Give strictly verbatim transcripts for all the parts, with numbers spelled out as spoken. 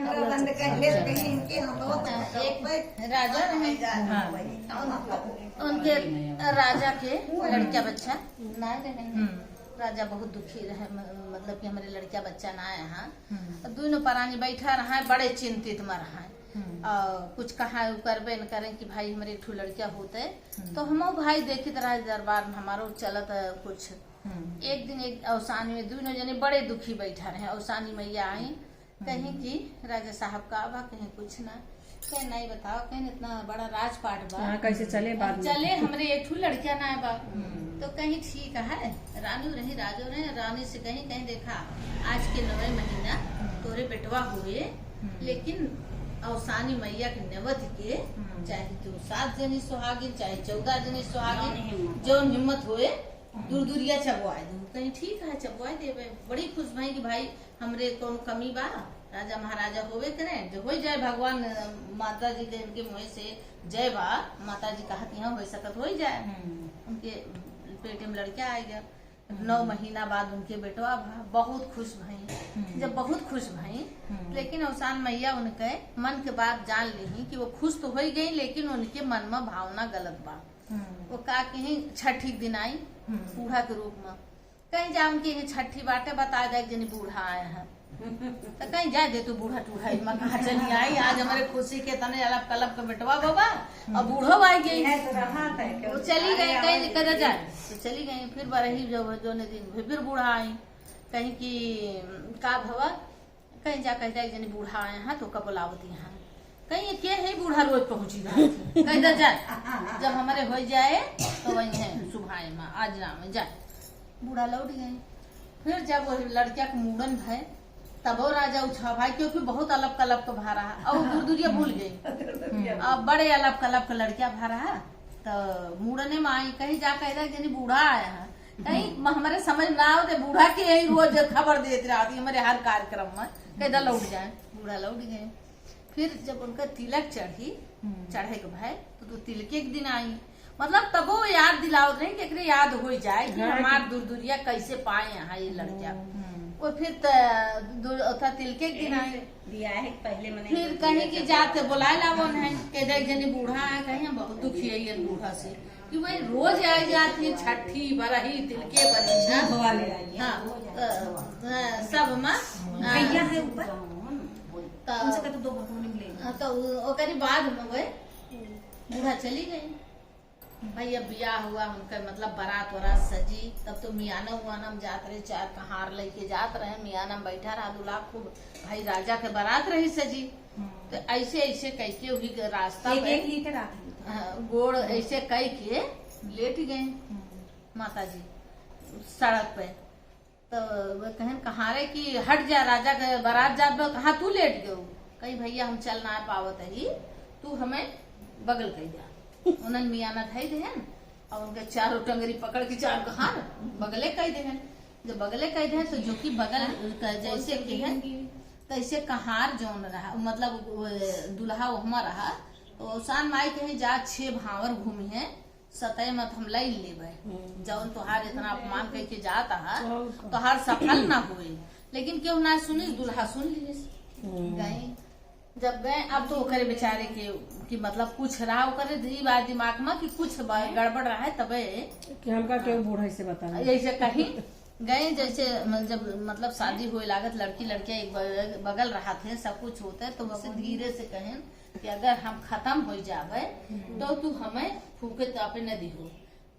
बंद कर ले, कहीं इनके हम बहुत एक राजा रहे। हाँ। उनके राजा के लड़का बच्चा ना रहे। हम्म। राजा बहुत दुखी रहे, म-, मतलब कि हमरे लड़का बच्चा ना आए हैं। हम्म। और दोनों परानी बैठा रहा है, बड़े चिंतित में रहा है। हम्म। और कुछ कहा उ करबे न करें कि भाई हमरे एक ठो लड़का होते, हम्म। तो हमहू भाई देखित रहा दरबार में हमारो चलत कुछ। हम्म। एक दिन एक अवसानी में दोनों जने बड़े दुखी बैठा रहे। अवसानी मैया आई, कहीं हम्म। कि राजा साहब का बा, कहीं कुछ ना, कहीं नहीं बताओ, कहीं इतना बड़ा राजपाट बा। हाँ, कैसे चले बात में? चले, हमरे एक ठो लड़का ना बा। हम्म। तो कहीं ठीक है, रानी रही, राजो रहे, रानी से कहीं, कहीं देखा, आज के नवे महीना हम्म। तोरे बेटवा हुए, हम्म। लेकिन अवसानी मैया के नेवत के, हम्म। चाहे तू सात जनी सुहागिन, चाहे चौदह जनी सुहागिन, जौन हिम्मत। जौन हिम्मत होए, हम्म। दूर दूरिया चबवाए दू। कहीं ठीक है, चबवाए देबे। बड़ी खुश भई कि भाई हमरे कौन कमी बा, राजा महाराजा होवे करे, जो हो जाए भगवान, अ, माता जी के इनके मुँह से जय बा, माता जी कहत यहाँ हो सकत हो जाए। हम्म। उनके पेट में लड़का आ गया। हम्म। नौ महीना बाद उनके बेटवा भा, बहुत खुश भई। हम्म। जब बहुत खुश भई, हम्म। लेकिन अवसान मैया उनके मन के बात जान ली कि वो खुश तो हो गई, लेकिन उनके मन में भावना गलत बा। हम्म। वो का कहीं छठी के दिन आई, हम्म। बूढ़ा के रूप में। कहीं जा उनके यहाँ छठी बाटे, बता दे, एक जनी बूढ़ा आए हैं। तो कहीं जा दे तू बूढ़ा टूढ़ा, इनमा कहाँ चली आई, आज हमारे खुशी के तने अलप कलप के बेटवा बाबा, और बूढ़ो आई गई। है तो रहा था, वो चली गई, कहीं कदा जाए, तो चली गई। फिर बरही जो, जो ने दिन फिर, फिर बूढ़ा आई, कहीं कि का भवा, कहीं जा, कहीं जा, एक जनी बूढ़ा आए हैं, तो का बुलावती हैं। कहीं के है बूढ़ा रोज पहुँची जाए। कहीं जा, जा। जब हमारे हो जाए, तो वही है, सुभाए माँ, आज राम है, जा। बूढ़ा लौट गए। फिर जब वो लड़किया के मूड़न भय, तबो राजा उछा भाई, क्योंकि बहुत अलप कलप के भा रहा, और दूर दूरिया भूल गई। दूर दूरिया। अब बड़े अलप कलप के लड़किया भा रहा, तो मूड़ने में आई, कहीं जा, कह रहा, एक जनी बूढ़ा आया है। कहीं हम्म। म-, हमारे समझ में ना आवत है, बूढ़ा के यही रोज खबर देत रहती हमारे हर कार्यक्रम में, कह दा लौट जाए, बूढ़ा लौट गए। फिर जब उनका तिलक चढ़ी, हम्म। चढ़े के भाई, तो, तो तिलके के दिन आई, मतलब तबो याद दिलावत रही कि एकरे याद हो जाए कि हाँ। हमार दूर दूरिया कैसे पाए यहाँ ये लड़का। हम्म। वो फिर त-, दू-, ओथा तिलके के दिन आई। बियाह के पहले मने फिर कहीं कि जाते बुलाए लावन है, के देख जनी बूढ़ा है, कहीं हम बहुत दुखी है ये बूढ़ा से। कि वही रोज आए जात है, छठी, बरही, तिलके, बरही, दूध वाले आए। हाँ, रोज आए। अ, अ, सब माँ, अ, भैया है ऊपर। तो उनसे कहते दो भगवान मिले। हाँ, तो उ-, ओकरी बाद में वही बूढ़ा चली गई। भैया बियाह हुआ उनका, मतलब बारात वरात सजी, तब तो मियाना उयाना में जात रहे, चार कहार लेके जात रहे, मियाना में बैठा रहा दूल्हा खूब, भाई राजा के बारात रही सजी। हम्म। तो ऐसे ऐसे कह के वही रास्ता एक, पे एक लीटर आती है। हाँ, गोड़ ऐसे कह के लेट गए हम्म। माता जी सड़क पे। तो वो कहन कहारे कि हट जा, राजा के बारात जात बा, कहाँ तू लेट गयो? कही भैया हम चल ना पावत ही, तू हमें बगल कह जा। उन्हन मियाना धई देहन और उनके चारों टंगरी पकड़ के चार कहार बगले कह देहन। जब बगले कह देहन तो जो कि बगल क-, जैसे कहन तैसे कहार जौन रहा, मतलब वो दुल्हा ओहमा रहा, तो ओसान माई कहे जा छे भावर घूमी है, सतय मत हम लई लेबै। हम्म। जौन तोहार इतना अपमान कइके जात हा, और का। तोहार सफल ना होई। लेकिन केहू ना सुनिस, दुल्हा सुन लिहिस। हम्म। गई। जब गए, अब तो ओकरे बेचारे के, कि मतलब कुछ रहा ओकरे दी-, बात दिमाग में कि कुछ ब-, हैं? गड़बड़ रहा है तबे। कि हमका केहू बूढ़ा से बता दे। ऐसे कहीं गए, जैसे म-, जब मतलब शादी होए लागत, लड़की लड़किया एक ब-, बगल रहत हैं, सब कुछ होता है, तो उसे धीरे से कहें, कि अगर हम खतम होइ जाबै, हम्म। तो तू हमें फूके तापे न दिहो।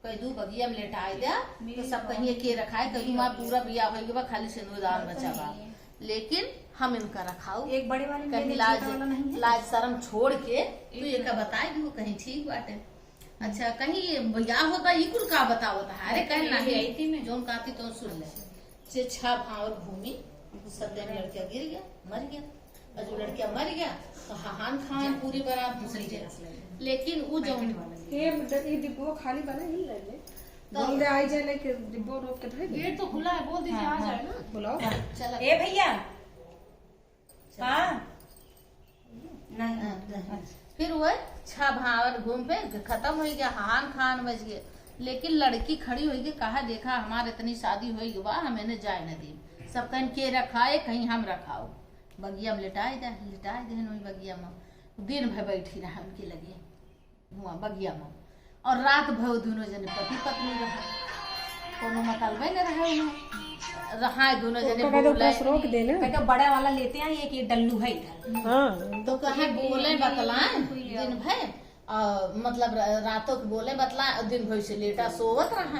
कह दू बगिया में लेटाए द्या, तो सब कहिए के रखाए, कह दू माँ पूरा बियाह होइ गवा, खाली सिंदूरदान बचा बा। लेकिन हम इनका रखाऊ। एक बड़े वाले में कहीं ले, लाज, छोटा वाला नहीं है? लाज शरम छोड़ के तू एक एका बताए दू, कहीं ठीक बाटे। अच्छा, कहीं ये बियाह होता, ये कुल का बतावत है? अरे, कहीं नहीं, यही थी मैं। जौन कहती तो सुन ले। से छह भावर घूमी, सब दिन लड़का गिर गया, मर गया। और जो लड़का मर गया, तो हहान खान पूरी बारात दूसरी जगह से लगे। लेकिन वो जौन ये ड-, ये डिब्बो खाली बना ही ले ले। तो बोल दे, आई जाए लेके डिब्बो रोक के धर दे। गेट तो खुला है, बोल दीजिए, हाँ, आ हाँ। जाए ना। बुलाओ। चला। ए भैया, हाँ। नहीं। हाँ, नहीं। फिर वो छह भावर घूम पे खतम होइ गया, हहान खान बज गए। लेकिन लड़की खड़ी होइ गई, कहा, "देखा, हमार इतनी शादी होइ गई बा, हम इन्हें जाए न दी।" सब कहीं के रखाए, कहीं हम रखाओ। बगिया में लेटाइ दे, लेटाइ देहन वही बगिया में। दिन भर बैठी रहा उनके लगे, हुआ बगिया में। और रात भर वो दुनो जने पति पत्नी रहा, कोनो मतलबे न रहे उन्हें। रहा दुनो जने ओका कहते बोले। ओकरा से रोक दे ना। कहते बड़ा वाला लेते हैं, एक ये डल्लू है इधर। हाँ। तो कहे बोले बतलाए दिन भर, आ, मतलब, र-, रातों के बोले बतला, दिन भर से लेटा सोवत रहा।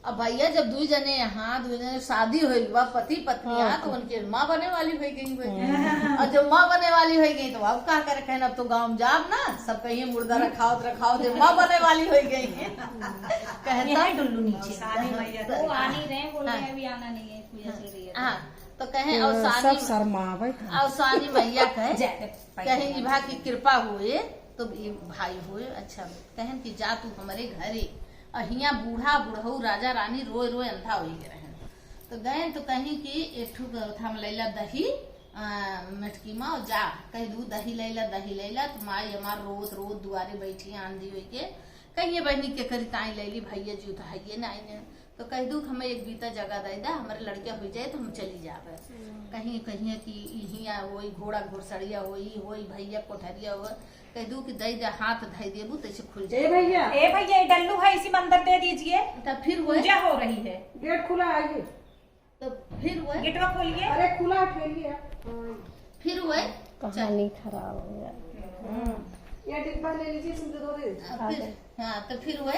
अब भैया, जब दुई जने यहाँ, दुई जने शादी होइल बा, पति पत्नी हाँ। यहाँ, तो उनके माँ बने वाली होइ गई हुई। हाँ। और जब माँ बने वाली होइ गई, तो अब का करे, कहन, अब तो गाँव में जाब ना, सब कहिए मुर्दा रखावत रखावत, जब माँ बने वाली होइ गई। कहता यह डुल्लू नीचे। सानी मैया तो वो आनी रहे, बोल रहे हाँ। अभी आना नहीं है, पूजा चल रही है। हाँ, तो कहे, तो और सब सानी शर्मावे था। और सानी मैया कहे, जय। कहीं इभा की कृपा होए, तो ई भाई होए, अच्छा, कहन कि जा तू हमरे घरे। और हियाँ बूढ़ा बुढ़ऊ राजा रानी रोए रोए अंधा होई गए रहन। तो गए तो कहीं कि एक ठो ग-, थाम लैला दही, आ, मटकी में, और जा, कह दू दही लैला, दही लैला, तो माई हमार रोत रोत दुआरे बैठी आंधी होई के, कहिए बहनी के करी ताई लैली, भैया जी तो हइये नाई ने। तो कह दू कि हमें एक बीता जगह दे दा, हमारे लड़किया हो जाए तो हम चली जावे। हम्म। कहीं, कहिए कि इहिया होई, घोड़ा घोड़सड़िया होई, होई भैया कोठरिया हो, कह दू कि दे दे, हाथ धई देबू तैसे खुल ए जाए। भैया। ए भैया, ये डल्लू है, इसी में अंदर दे दीजिए। तब फिर वो पूजा हो रही है। गेट खुला है ये। तो फिर वो गेटवा खोलिए। अरे खुला है, खोलिए। हाँ। फिर वो कहानी खराब हो गया। हम्म। ये डिब्बा ले लीजिए, इसमें दे दो, दे दो। अब फिर, हाँ, तो फिर वो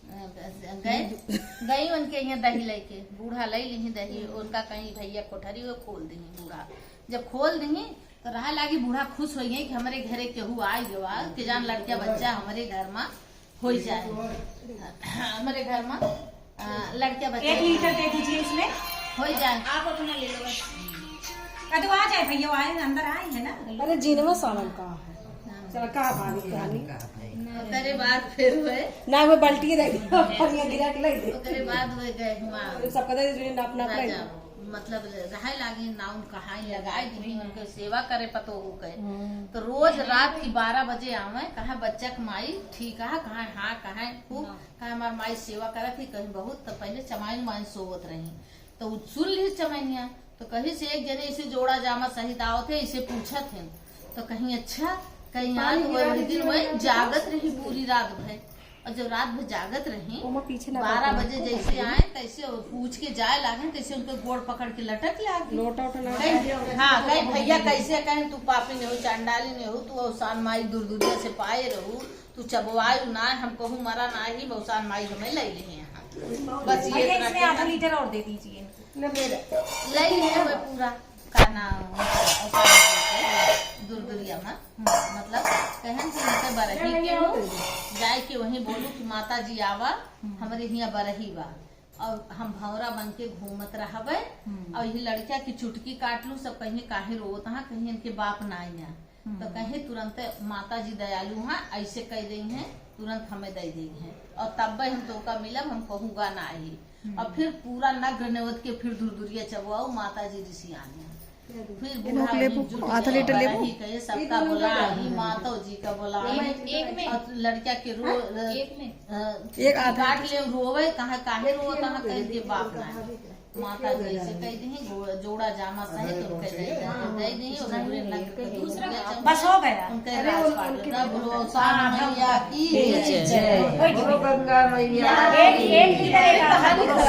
गए, गई उनके यहाँ दही लेके, बूढ़ा ले ली दही, उनका कहीं भैया कोठरी वो खोल दी बूढ़ा। जब खोल दी तो रहा लागी बूढ़ा खुश हो गई कि हमरे घरे केहू आ गवा, कि जान लड़किया बच्चा हमरे घर में हो जाए, हमरे घर में, आ, लड़किया बच्चा एक लीटर दे दीजिए इसमें। हो जाए। आप अपना ले लो बस। अरे वो आ जाए भैया, वो आए, अंदर आए हैं ना। अरे जीनवा सावन का है। चला, का बात है, कहानी? ओकरे बाद फिर हुए। ना, वो बाल्टी रह गई, पनिया गिरा के ले गई। ओकरे बाद हुए गए हुआ। सबका दे दीजिए, नाप, नाप ले। राजा, मतलब, रहे लागी, नाउन कहाई लगाए दी, उनके सेवा करे पतोहू के। हम्म। तो रोज रात की बारह बजे आवे, कहा, "बच्चा के माई ठीक है?" कहा, "हाँ।" कहा, "खूब?" हाँ। कहा, "हमार माई सेवा करत ही कहीं बहुत, तो पहले चमाइन माइन सोवत रही।" तो उ सुन ली चमैनिया, तो कहीं से एक जने इसे जोड़ा जामा सहित आवत है, इसे पूछत है। तो कहीं, "अच्छा।" कहीं पानी आज गिरा वही दीजिए, दिन वही वरना जागत रही पूरी रात भर। और जब रात भर जागत रही, ओमा पीछे ना बारह बजे जैसे आए, तैसे वो पूछ के जाए लागे, तैसे उनके गोड़ पकड़ के लटक लागे। लोटा उठा ना कहीं, हाँ, कहीं, "भैया, कैसे कहें, तू पापी नहीं हो, चांडाली नहीं हो, तू अवसान माई दुरदुरिया से पाए रहू, तू चबवायु ना, हम कहूँ मरा ना ही, अवसान माई हमें ले ले यहाँ।" बस ये भैया, इतना इसमें आधा लीटर और दे दीजिए। ले ले हुए पूरा, का नाम, दुरदुरिया में, हम्म, मतलब, कहन कि उनके बरही के हो, जाए के वहीं बोलू कि माता जी आवा, हम्म। हमरे हियाँ बरही बा, और हम भौरा बन के घूमत रहबे, हम्म। और यही लड़किया की चुटकी काट लू, सब कहीं काहे रोत हाँ, कहीं इनके बाप ना आइया। हम्म। तो कहीं तुरंत माता जी दयालु हाँ, ऐसे कह देई हैं, तुरंत हमें दे देई हैं, और तब्बे हम तोका मिलब, हम कहूँगा ना ही। हम्म। और फिर पूरा नग्न नेवत के फिर धुरधुरिया चबवाऊ, माता जी रिसियानी। फिर बूढ़ा लेबू, आधा लीटर लेबू। बरही कहे, सबका बोला, ही माता जी का बोला। एक में। और लड़का के रो-, हाँ, एक में। अ, एक आधा काट ले, रोवे, कहाँ, काहे रोवत, कहाँ कह दे बाप ना। माता जी से कह दी, गो-, जोड़ा जामा सहित उनके दे दे, दे दी, और पूरे नगर के दूसरा दूसरे बस हो गया। उनके अरे, राजपाट उनके तब रो, सामने हाँ, मैया की जय। जय। बोलो गंगा मैया एक, एक, एक, एक,